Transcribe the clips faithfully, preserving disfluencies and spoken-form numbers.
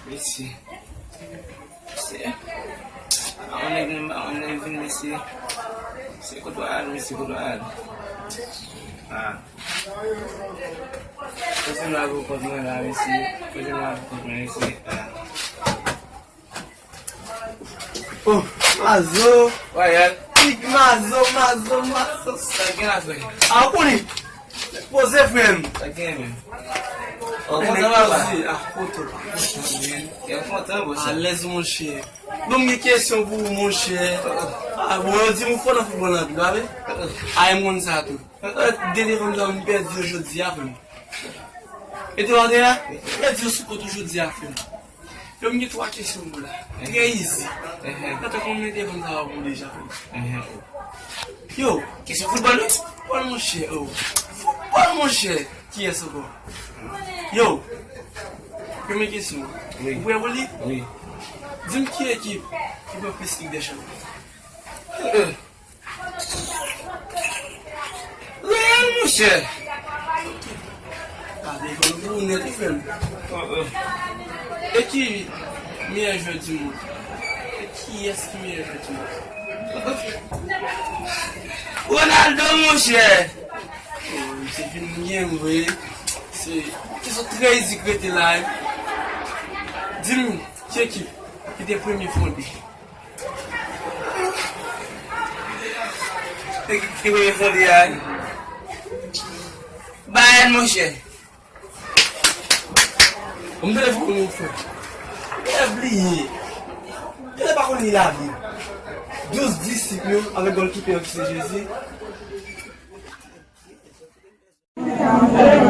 Mesye. Mesye. A yon nèg, a yon nèg vin, mesye. Mesye, kote w al, mesye, kote w al? Ah. Kote m la pou kont mwen la, mesye? Kote m la pou kont mwen, mesye? Ah. Oh, Mazo. Wayal. Big Mazo, Mazo, Mazo. Sa gen la, frè? A, ou konnen. Poze, frè m. Sa gen, men? Ou kontan, papa? Poze. Ah, kote w, papa? Gen kontan, bò, sa. Alèz, monchè. Bon, m gen kesyon pou ou, monchè. Ah, bon, yo di m ou fò nan foutbòl anpil, pa vre? Ay, m konn sa tou. Deli konn sa m pèdi yo jodi a, frè m. E te wè a? Pèdi yo sou kont ou jodi a, frè m. Yo, m gen twa kesyon pou w la. Trè easy. Nan tan konbyen te konn sa pou deja, frè m? Yo. Kesyon foutbòl, wi. Foutbòl, monchè, oh. Foutbòl, monchè. Kiyès ankò? Yo. Premye kesyon. Wi. Ou prè pou li? Wi. Di m ki ekip ki pran plis Lig dè Chanpyon? Euh. Real, monchè. Ah, devan nou pou ou nèt, wi, frè m. E ki meyè jwè di mond? E kiyès ki meyè jwè di mond? Ronaldo, monchè. Oh, misye fin gen vre. Se kesyon trè easy k rete la, wi. Di m, ki ekip ki te premye fonde? Ekip ki premye fonde a, wi. Bayern, monchè. M te leve konnen w fè. M te bliye. M te pa konn li lavi. Douz disip yo avèk gòlkipè yo ki se Jezi.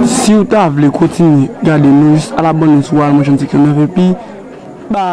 Si w ta vle kontinye gade nou jis a la bòn, si w al manje yon ti kenèf epi ba